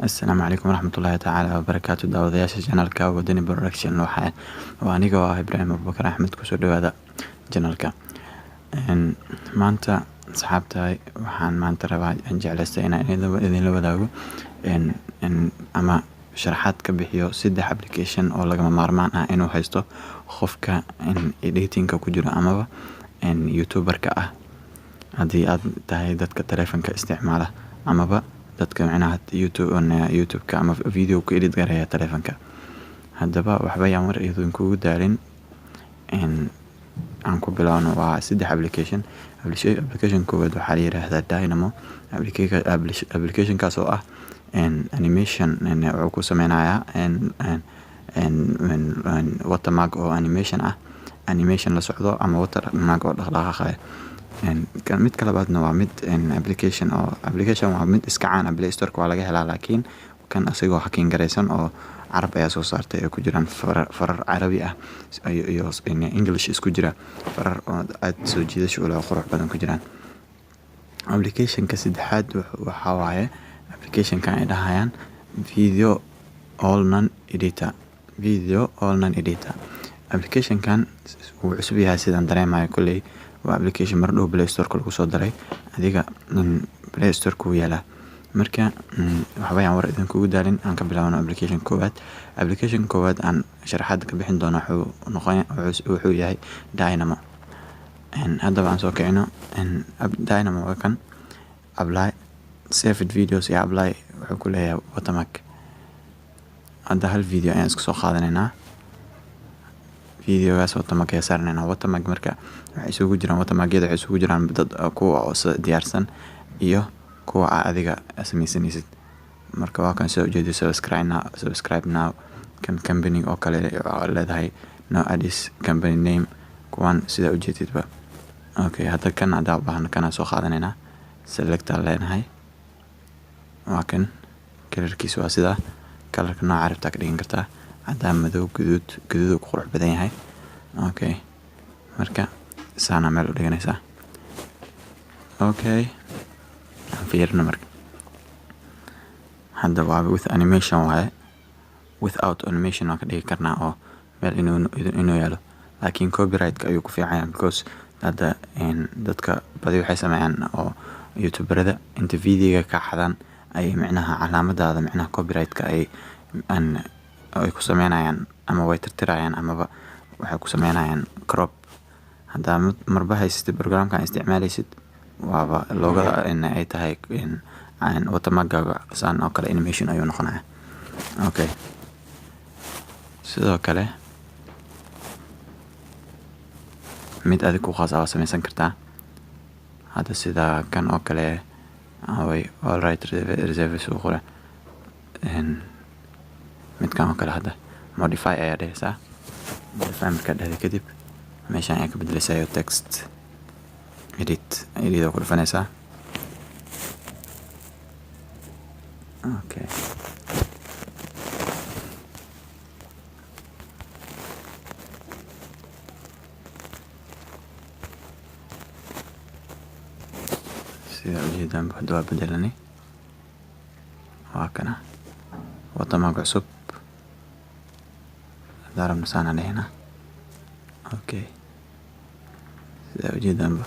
Assalaamu calaykum waraxmatullaahi tacaala wabarakaatu. Daawadayaasha channelka Wadani Production, waxa waa aniga oo ah Ibraahim Abubakar Axmed. Kusoo dhawaada channelka. Maanta, asxaabta, waxaan maanta rabaa aan jeclaystay inaan idinla wadaago ama sharaxaad ka bixiyo saddex application oo lagama maarmaan ah inuu haysto qofka editingka ku jiro amaba youtuberka ah. Haddii aad tahay dadka taleefanka isticmaala amaba dadka micnaha YouTube-ka ama video ku edit gareeya taleefanka. Haddaba waxba yaan war idinkugu daalin, aan ku bilaabno. Waa saddex application. Application koowaad waxaa la yiraahdaa Dynamo. Applicationkaas oo ah animation, wuxuu ku sameynayaa watermark oo animation ah, animation la socdo ama watermark oo dhaqdhaqaaqaya. Midka labaadna waa mid application oo application waa mid iska caan ah, Play Store waa laga helaa, laakiin kan asagoo hacking garaysan oo Carab ayaa soo saartay, ay ku jiraan farar Carabi ah iyo English isku jira, farar oo aad soo jiidasho u leh oo qurux badan ku jiraan. Applicationka saddexaad waxaa waaye applicationkan ay dhahayaan Video All None Editor. Video All None Editor applicationkan wuu cusub yahay sidaan dareemayo. Kolley waa application mar dhow Play Store lagu soo daray, adiga Play Store ku yaalaa. Marka waxba yaan war idinkugu daalin, aan ka bilaabno application koowaad. Application koowaad aan sharaxaad ka bixin doono wuxuu noqon wuxuu yahay Dynamo. Haddaba aan soo kicino Dynamo. Waa kan. Apply saved videos iyo apply wuxuu ku leeyahay watermark. Hadda hal video ayaan iska soo qaadanaynaa, videogaas watermark ayaa saaranaynaa. Watermark marka waxay isugu jiraan, watermarkyada waxay isugu jiraan dad kuwa oo diyaarsan iyo kuwa aa adiga sameysanaysid. Marka waa kan, soo ujeedo, subscribe now, subscribe now, kan company oo kale leedahay, no ads, company name, kuwan sida ujeedidba. Okay, hadda kan hadaa u baahno, kanaa soo qaadanaynaa, select aan leenahay. Waa kan, colorkiisa waa sidaa. Colorka nooca rabtaa ka dhigan kartaa, cadaan, madow, guduud. Guduud ku qurux badan yahay. Okay, marka saana meel u dhiganaysaa. Okay, aan fiirino. Marka hadda waa with animation waaye. Without animation waan ka dhigi karnaa oo meel inuu yaalo, laakiin copyright-ka ayuu ku fiican yahay, because hadda dadka badi waxay sameeyaan oo youtuberada inta videoga ka xadaan ay micnaha calaamadaada, micnaha copyright-ka ay ku sameynayaan, ama way tirtirayaan amaba waxay ku sameynayaan crop. Haddaa marba haysatid programkan isticmaaleysid, waaba loogada in ay tahay watermarkaaga saan oo kale animation ayuu noqonayaa. Okay, sidoo kale mid adig ku khaas ah waa sameysan kartaa. Hadda sida kan oo kale way all right reserves uu qora. Midkan oo kale hadda modify ayaa dhehaysaa. Modify markaad dhahda kadib, meeshan ayaa ka bedeleysaa iyo text, edit, edit oo ku dhufanaysaa. Okay, sida ujeedaan hadda waa bedelanay. Waa kana watermark cusub. Haddaan rabno saana dhehna. Okay, sida ujeedaanba.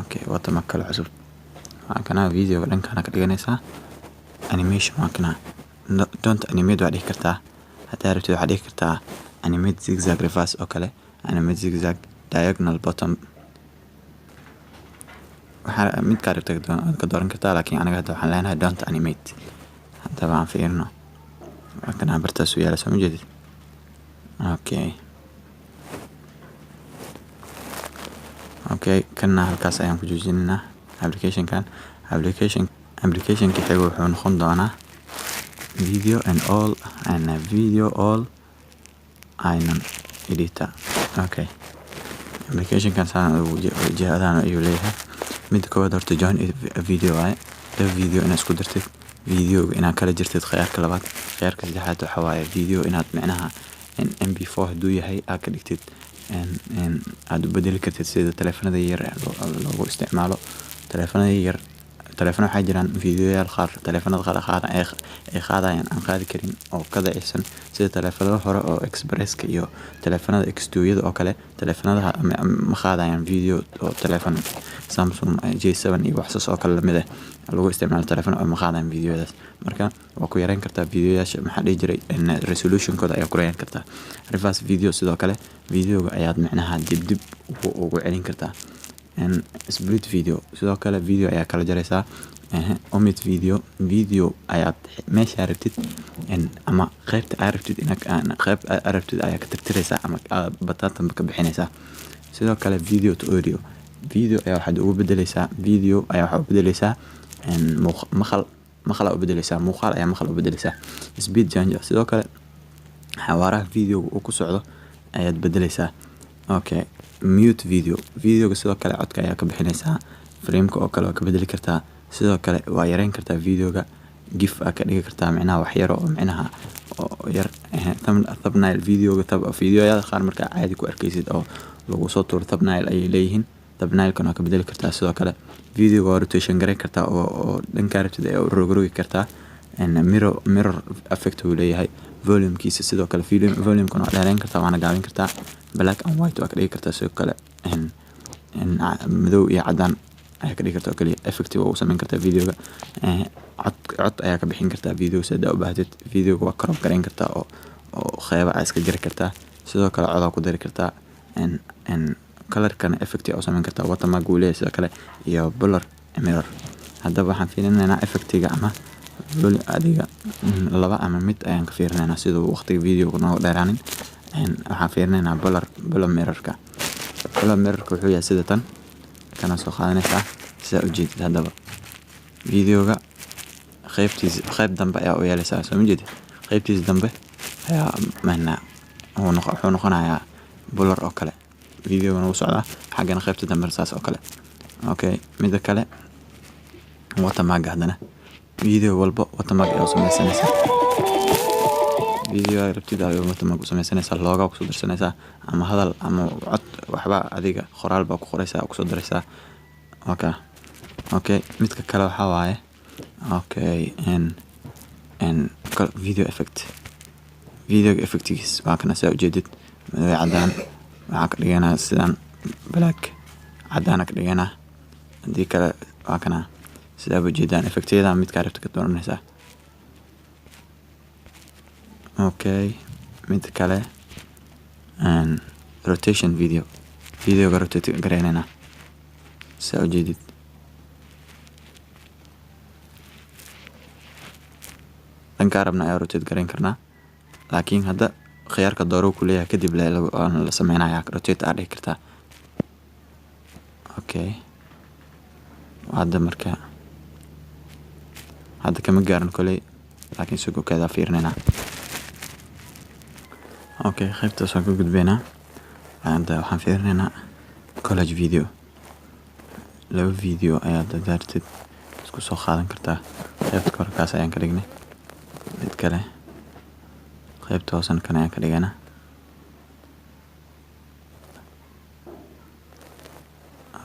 Okay, watermark kale cusub waa kana. Videoga dhankana ka dhiganaysaa animation. Waa kana. Don't animate waa dhihi kartaa. Haddaa rabtid waxaa dhihi kartaa animate zigzag reverse oo kale, animate zigzag diagonal bottom. Waxaa midkaa rabta ka dooran kartaa, laakiin aniga hadda waxaan leenahay don't animate. Haddaba aan fiirino. Waa kana, bartaas u yaala, soo ma jeedid? Okay, kana halkaas ayaan ku joojinaynaa applicationkan. Applicationka xiga wuxuu noqon doonaa Video and All and Video All None Editor. Okay, applicationkan saan jihadan ayuu leeyahay. Midda koowaad horta join video waaye, laba video inaad isku dartid, videoga inaad kala jirtid khiyaarka labaad. Khiyaarka saddexaad waxa waaye video inaad micnaha MP4 hadduu yahay aad ka dhigtid, aad u bedeli kartid sida taleefanada yar loogu isticmaalo. Taleefanada yar Taleefano waxaa jiraan videoyaal qaar taleefanada qaar ay qaadayaan aan qaadi karin oo ka daciifsan, sida taleefanada hore oo Expresska iyo taleefanada X2-yada oo kale. Taleefanadaha ma qaadayaan video oo taleefan Samsung J7 iyo waxsaas oo kale lamid ah lagu isticmaalo taleefan oo ma qaadayaan videoyadaas. Marka waa ku yareyn kartaa videoyaasha, maxaa dhihi jiray, resolutionkooda ayaa ku yareyn kartaa. Reverse video, sidoo kale videoga ayaad micnaha dib dib ugu celin kartaa. Split video, sidoo kale video ayaa kala jaraysaa. Omit video, video ayaad meesha rabtid ama qaybta aad rabtid inaad qayb aad rabtid ayaa ka tirtiraysaa ama bataatan ka bixinaysaa. Sidoo kale video to audio, video ayaa waxaad ugu bedeleysaa, video ayaa waxaad u bedeleysaa maqal, maqal u bedeleysaa, muuqaal ayaa maqal u bedeleysaa. Speed changer, sidoo kale xawaaraha videoga uu ku socdo ayaad bedeleysaa. Okay, mute video, videoga sidoo kale codka ayaa ka bixinaysaa, frameka oo kale waa ka bedeli kartaa. Sidoo kale waa yareyn kartaa videoga, GIF aa ka dhigi kartaa, micnaha wax yar oo micnaha oo yar. Thumbnail videoga, videoyada qaar markaa caadi ku arkaysid oo lagu soo tuuro thumbnail ayay leeyihiin, thumbnailkana waa ka bedeli kartaa. Sidoo kale videoga waa rotation gareyn kartaa oo dhankaa rabtid ayaa u rogrogi kartaa. Mirror effect uu leeyahay. Volumekiisa sidoo kale volumekana waa dheereyn kartaa, waana gaabin kartaa. Black and white waa ka dhigi kartaa, sidoo kale madow iyo cadaan ayaa ka dhigi kartaa oo kaliya. Effect waa u sameyn kartaa videoga. Cod ayaa ka bixin kartaa video sida u baahatid. Videoga waa crop gareyn kartaa oo qeyba aa iska jari kartaa. Sidoo kale cod aa ku dari kartaa. Colorkana effect aa u sameyn kartaa, watermark wuu leeyahay sidoo kale, iyo blur mirror. Haddaba waxaan fiirinaynaa effectiga ama adiga laba ama mid ayaan ka fiirinaynaa siduu waqtiga videoga nooga dheeraanin. Waxaan fiirinaynaa blur mirrorka. Blur mirrorka wuxuu yahay sida tan kana soo qaadanaysaa sidaa ujeedid. Haddaba videoga qaybtiisa qayb dambe ayaa u yeelaysaa, soo ma jeedid? Qaybtiisa dambe ayaa mana wuxuu noqonayaa blur oo kale, videogana wuu socdaa xaggana qaybta dambe saas oo kale. Okay, mida kale watermark. Haddana video walba watermark ayaa u sameysanaysaa. Video aad rabtid ayaa watermark u sameysanaysaa, logo kusoo darsanaysaa ama hadal ama cod, waxba adiga qoraal baa ku qoraysaa, kusoo daraysaa. Okay, midka kale waxaa waaye, okay, n n video effect. Videoga effectigiis waa kana, saa ujeedid, madow, cadaan. Waxaa ka dhiganaa sidaan black, cadaana ka dhiganaa. Haddii kale waa kana, sidaa ujeedaan. Effectyada midkaa rabta ka dooranaysaa. Okay, mid kale rotation video, videoga rotate gareynayna, saa ujeedid. Dhankaa rabna ayaa rotate gareyn karnaa, laakiin hadda khiyaarka dooro ku leeyahay, kadib la sameynaya rotate aa dhihi kartaa. Okay, hadda marka hadda kama gaarin koley, laakiin sugokeedaa fiirinaynaa. Okay, qaybtaas waan ka gudbaynaa. Hadda waxaan fiirinaynaa collage video. Laba video ayaad daartid isku soo qaadan kartaa. Qaybta kore kaas ayaan ka dhignay, mid kale qaybta hoosena kan ayaan ka dhiganaa.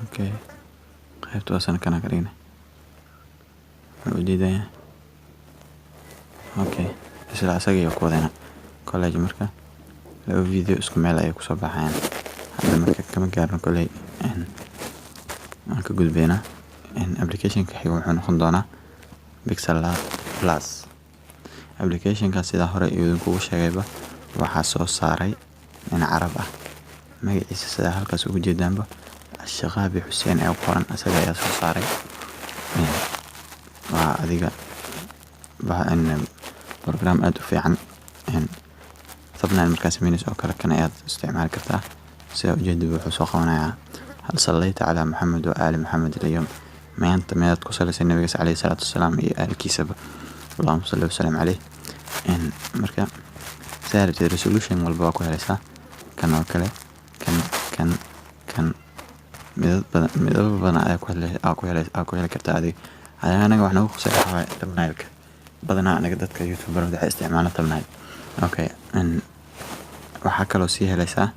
Okay, qaybta hoosena kan ayaan ka dhignay. Wuxuu ujeedaya, okay, isla asaga iyo ku wadayna collage. Marka laba video isku meel ayay kusoo baxayaan. Hadda marka kama gaarno koley, waan ka gudbaynaa. Applicationka xiga wuxuu noqon doonaa PixelLab Plus. Applicationka sidaa hore idinkugu sheegayba waxaa soo saaray nin Carab ah, magaciisa sidaa halkaas ugu jeedaanba Ashaqaabi Xuseen ee qoran, asaga ayaa soo saaray. Waa adiga program aad u fiican. Thumbnail markaa sameynayso oo kale kan ayaad isticmaali kartaa. Sidaa ujeedaba wuxuu soo qabanayaa "هل صليت على محمد وآل محمد اليوم؟" Maanta miyaad ku salisay nabiga caleyhi salaatu wasalaam iyo aalkiisaba? اللهم صل وسلم عليه. Marka saa rabtid resolution walba waa ku helaysaa, kan oo kale, kan, kan, kan, midab badan, midabo badan ayaa ku heli aa ku heli aa ku heli kartaa adiga. Anaga wax nagu khuseeya waxaa waaye thumbnailka. Badanaa anaga dadka youtuber waxay isticmaalaan thumbnail. Okay, waxaa kaloo sii helaysaa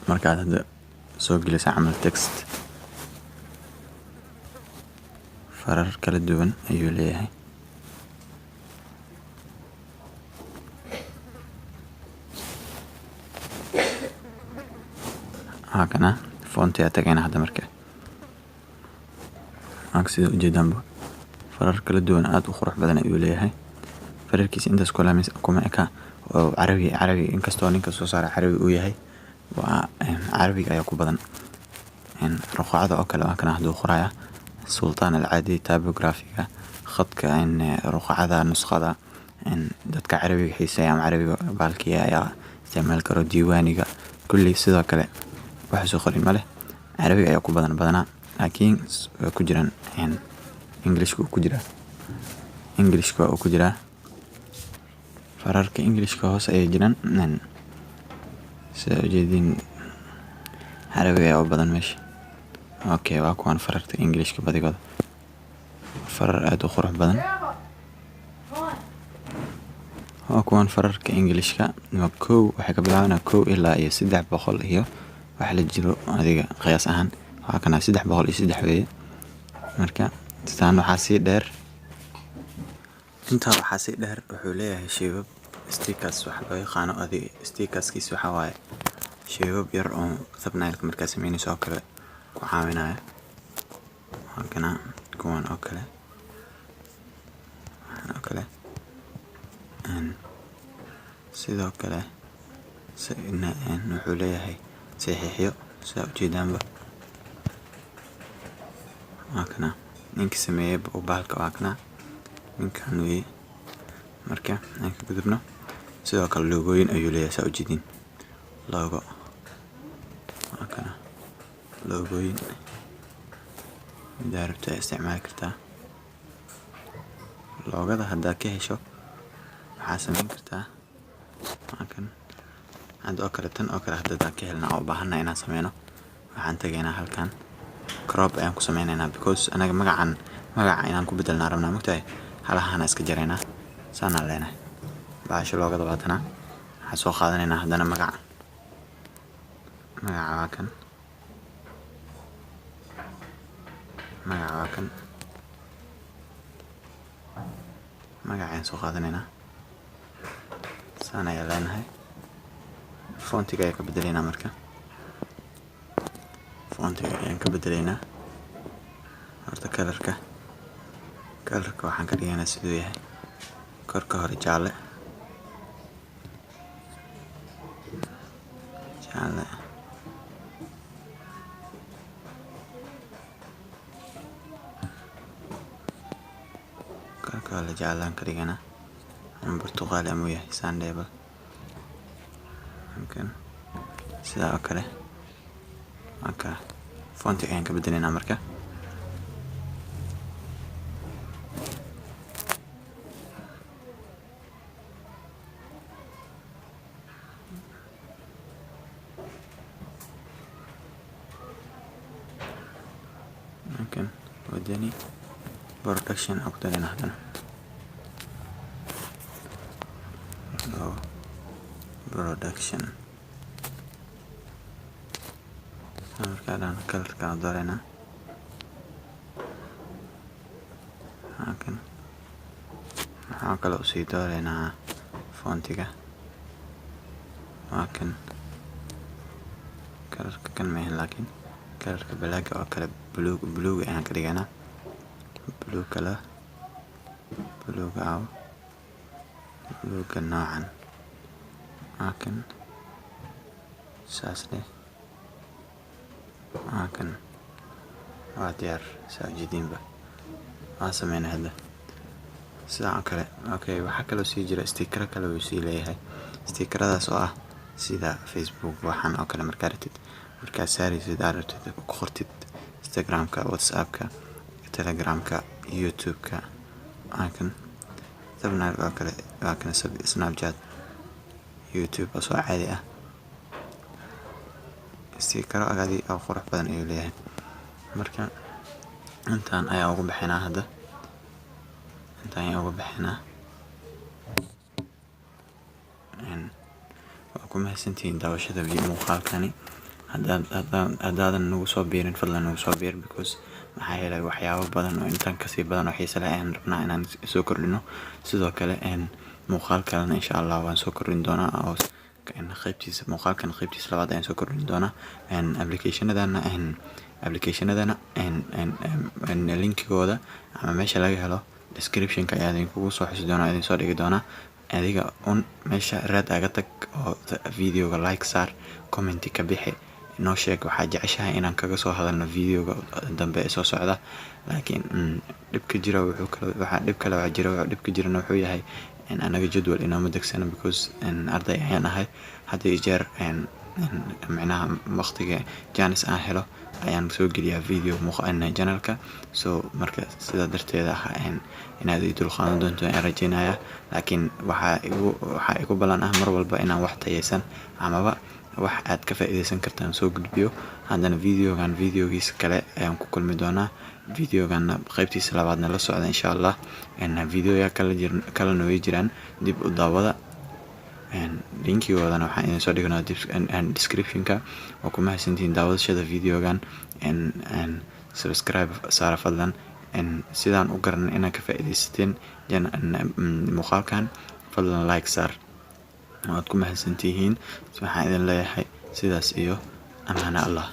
markaad hadda soo gelisa camal text. Farar kala duwan ayuu leeyahay. Waa kana font ayaa tagayna hadda marka. Waa sida ujeedaanba, farar kala duwan aad u qurux badan ayuu leeyahay. Fararkiisa intaas kuma eka oo Carabi, inkastoo ninka soo saara Carabi uu yahay, waa Carabiga ayaa ku badan. Ruqacada oo kale waa kana hadduu qoraya Sultaan Alcaadi typography-ga, khadka, ruqacada, nuskhada. Dadka Carabiga xiiseeya ama Carabiga baalkiya ayaa isticmaali karo. Diiwaaniga kulli sidoo kale wax soo qorin ma leh. Carabiga ayaa ku badan badanaa, laakiin way ku jiraan Englishka uu ku jiraa, Englishka uu ku jiraa. Fararka Englishka hoos ayay jiraan. Sida ujeediin, Carabiga ayaa u badan meesha. Okay, waa kuwan fararka Englishka badigooda, farar aad u qurux badan. Waa kuwan fararka Englishka. Waa kow, waxay ka bilaabanaa 1 ilaa iyo 300 iyo wax la jiro. Adiga qiyaas ahaan waa kana 303 weeye. Marka taan waxaa sii dheer, intaa waxaa sii dheer, wuxuu leeyahay shape-ab, stickers wax loo yaqaano. Adiga stickerskiisa waxaa waaye shape-ab yar oo thumbnailka markaa sameynayso oo kale ku caawinaya. Waa kana kuwan oo kale, waxan oo kale. Sidoo kale wuxuu leeyahay saxiixyo, sidaa ujeedaanba. Waa kana ninka sameeyay bahalka, waa kana ninkan weeye. Marka aan ka gudubno, sidoo kale logooyin ayuu leeyahay, saa ujeediin. Logo waa kana, logooyin midaa rabto ayaa isticmaali kartaa. Logoda haddaad ka hesho, waxaa sameyn kartaa waa kan hadda oo kale. Tan oo kale hadda ka helna oo u baahannahay inaan sameyno, waxaan tagaynaa halkan, crop ayaan ku sameynaynaa, because anaga magacan, magaca inaan ku bedelnaa rabnaa, mogtahay. Halahana iska jaraynaa, saanaan leenahay. Bahasha logoda waatana. Waxaan soo qaadanaynaa haddana magaca. Magaca waa kan, magaca waa kan. Magaca ayaan soo qaadanaynaa, saan ayaan leenahay. Fontiga ayaan ka bedelaynaa. Marka fontiga ayaan ka bedelaynaa horta. Colorka waxaan ka dhigaynaa siduu yahay korka hore, jaalle, jaalle. Korka hore jaallaan ka dhiganaa ama burtuqaali amuu yahay sandable kan, sidaa oo kale. Marka fontiga ayaan ka bedelaynaa. Marka kan Wadani Production aan ku darayna haddana, production. Markaa dhan colorka aan dooraynaa halkan. Waxaan kaloo usii dooraynaa fontiga, waa kan. Colorka kan maahan, laakiin colorka black oo kale, blue, blue ayaan ka dhiganaa. Blue color, blue aaw, bluega noocan waa kan, saas leh, waa kan. Waa diyaar, saa ujeediinba, waan sameynay hadda sidaan oo kale. Okay, waxaa kaloo sii jira stickero kale uu sii leeyahay, stickeradaas oo ah sida Facebook waxaan oo kale. Markaa rabtid, markaa saaraysid, aad rabtid ku qortid Instagramka, WhatsAppka, Telegramka, YouTube-ka, waa kan. Thumbnail oo kale waa kan, Snapchat, YouTube oo soo caadi ah. Stickero adi oo qurux badan ayuu leeyahay. Marka intaan ayaa ugu bixinaa hadda, intaan ayaa ugu bixinaa. Waa ku mahadsantihiin daawashada muuqaalkani. Haddaadan nagu soo biirin, fadlan nagu soo biir, because Maxaa yeelay, waxyaabo badan oo intaan kasii badan oo xiisa leh ayaan rabnaa inaan soo kordhino. Sidoo kale muuqaal kalena insha Allah waan soo kordhin doonaa, oo qaybtiisa muuqaalkan qaybtiisa labaad ayaan soo kordhin doonaa. Applicationadana linkigooda ama meesha laga helo descriptionka ayaa idinkugu soo xusi doonaa, idin soo dhigi doonaa. Adiga un meesha raad aga tag oo videoga like saar, comment ka bixi, noo sheeg waxaa jeceshahay inaan kaga soo hadalno videoga dambe ee soo socda. Laakiin dhibka jira wuxuu kale, waxaa dhib kale waxaa jira, dhibka jirana wuxuu yahay anaga jadwal inooma degsano, because arday ayaan ahay. Had iyo jeer micnaha waqtiga chance aan helo ayaan soo geliyaa video channelka. So marka sidaa darteeda ah inaad ii dulqaadan doonto ayaan rajeynayaa. Laakiin waxaa igu ballan ah mar walba inaan wax tayeysan amaba wax aad ka faa'iideysan kartaan soo gudbiyo. Haddana videogan videogiisa kale ayaan ku kulmi doonaa. Videoganna qaybtiisa labaadna la socda insha Allah. Videoya kala jir kalena way jiraan, dib u daawada. Linkigoodana waxaan idin soo dhignaa descriptionka. Waa ku mahadsantihiin daawadashada videogan. Subscribe saara fadlan. Sidaan u garanay inaad ka faa'iideysateen muuqaalkan, fadlan like saar. Waad ku mahadsantihiin. Waxaan idin leeyahay sidaas iyo amaano Allah.